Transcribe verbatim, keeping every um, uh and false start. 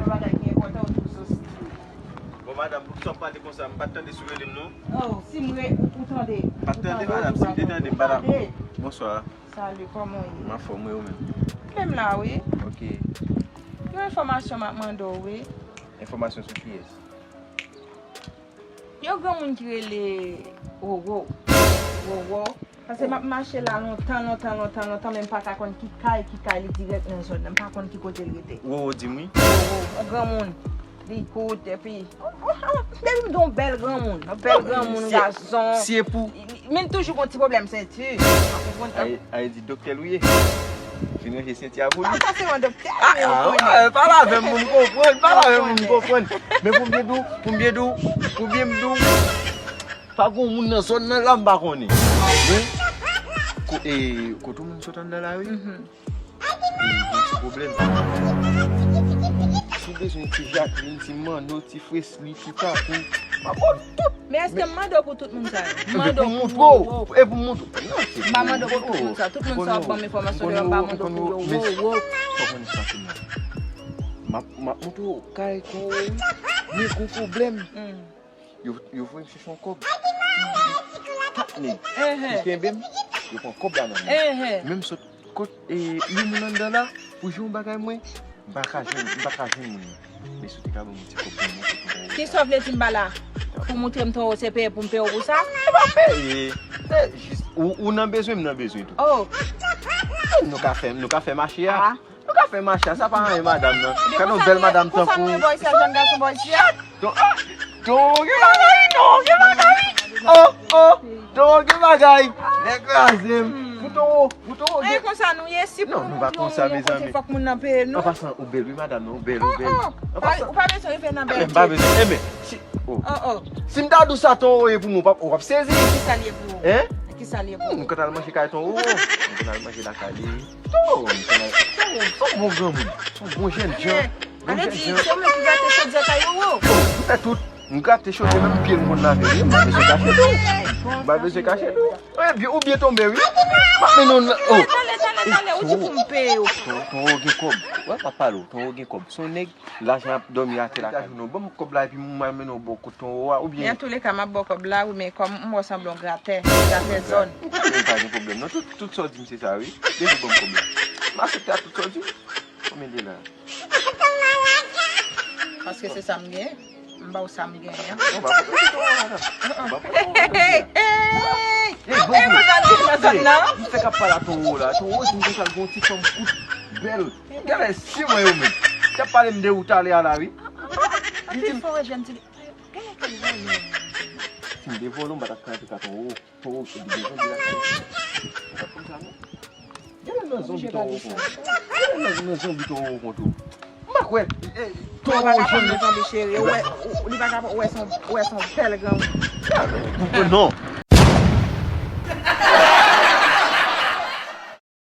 Yon bagay ki enpòtan, ou toujou ostil. Bon, madanm, poukisa w pale konsa? M pa t tande si w rele m, non. Oh, si m re-, ou, ou tande. M pa t tande, madanm, si m te tande, m pa t ap. Tande. Bonswa. Salut, kòman w ye? M anfòm, wi, ou menm? Men m la, wi. Ok. Yon enfòmasyon m ap mande w, wi. Enfòmasyon sou kiyès? Yon granmoun ki rele Roro. Roro. Paske m ap mache la lontan, lontan, lontan, lontan, men m pa ka konn ki kay, ki kay li dirèk nan zòn nan. M pa konn ki kote l rete. Roro di m wi. Roro, yon granmoun. Li kout, epi, depi m di yon bèl granmoun, yon bèl granmoun, gason. Si e pou. Men toujou gon ti pwoblèm senti. Ou konprann? Ay, ay di doktè l ou ye. Vin ranje senti a pou li. Ah, sa se yon doktè, ah, ah, pale avè m pou m konprann, pale avè m pou m konprann. Men pou m byen di w, pou m byen di w, pou byen m di w, pa gon moun nan zòn nan la m pa konnen. Men, ko-, e, kote moun sot anndan la, wi. Mhm. E, gon ti pwoblèm. Si w bezwen ti Jacqueline, ti Manno, ti Fresly, ti Tatou, m ap ba w tout. Men èske m mande w pou tout moun sa yo? M mande w pou, e pou moutre w. Non, se m pa mande w pou tout moun sa yo. Tout moun sa yo ap ban m enfòmasyon yo, m pa mande w pou yo. Wo, wo. Fò w konn sa sèlman. M ap, m ap moutre w kay tonwo wi. Men gon pwoblèm. Hmm. Yo, yo voye m chèche yon kòb. Kat nèg ki kenbe m, yo pran kòb la nan men m. Men m sot kot, e, yon moun anndan la pou jwe yon bagay mwen. M pa ka jwenn, m pa ka jwenn moun nan. Men si w te ka ban m yon ti kòb pou mwen, pou mwen. Kisa w vle di m ba la? Pou moutre m tonwo se peye pou m peye w pou sa? Se pa peye. Se jis, ou, ou nan bezwen, m nan bezwen tou. Oh. Nou ka fè, nou ka fè mache a. Ah. Nou ka fè mache a, sa pa anyen, madanm nan. Gade yon bèl madanm tankou. Konsa nou ye bò isi a, jèn gason bò isi a. Ton, ah, ton gen bagay, ton gen bagay. Oh, oh, ton gen bagay. Nèg kraze m. Pou tonwo, pou tonwo gen. Konsa nou ye, si pou moun yo, nou pa konsa, mezanmi. Fòk moun nan peye nou. An pasan, ou bèl wi, madanm, ou bèl, ou bèl. An pasan. Ou pa bezwen rive nan bèl. M pa bezwen, enben, si, oh. Si m ta di w sa tonwo ye pou mwen, w p ap, w p ap sezi. Kisa l ye pou ou? Hein? Kisa l ye pou ou? Hmm, m konn al manje kay tonwo. M konn al manje lakay li. Oh, m konnen. Se yon, se yon bon granmoun. Se yon bon jèn jan. Bon jèn jan. Ale di, se ou menm ki grate chodyè kay Roro. Oh, m fè tout. M grate chodyè, menm pye l m konn lave wi. M pa bezwen kache tou. M pa bezwen kache tou. Ou byen, ou byen tonbe wi. M ap mennen w nan, oh. Tande, tande, tande, ou di pou m peye w. Tonwo, tonwo gen kòb. Wè, m ap pale w. Tonwo gen kòb. Se yon nèg Lajan ap dòmi atè lakay. Ban m kòb la epi m al mennen w bò kot tonwo a, oubyen. Men antouleka, m ap ba w kòb la, wi, men kòm m wè w sanble yon gratè, gratè zòn. Ou pa gen pwoblèm, non. Tout, tout sa w di m se sa, wi. Depi ban m kòb la. M aksepte a tout sa w di m. Konbyen de la? Paske se sa m gen. M ba w sa m genyen. Non, pa pwoblèm, se tonwo a, madanm. Ou pa pwoblèm, tonwo a, madanm. Hey, hey, hey! Hey, bon, hey, bon. Hey, m fèk ap pale a tonwo la. Tonwo di m konsa l gen yon ti fanm kout, bèl. Genlè se mwen yo menm. T ap pale m de ou talè a la wi. Li di m. Anpil fwa w wè jèn ti. Genlè ke l vòlè. Si m te vòlè w, m pa t ap ka antre ka tonwo. Tonwo ki te bezwen de lakay. Ou pa t konn sa non. Genlè nan zonbi tonwo konn. Genlè nan, nan zonbi tonwo konn tou. M pa kwè. Tonwo jèn. Li pa ka pran nan zonbi cheri. Ou wè, ou, li pa ka pran, ou wè se yon, ou wè se yon bèl granmoun. Non.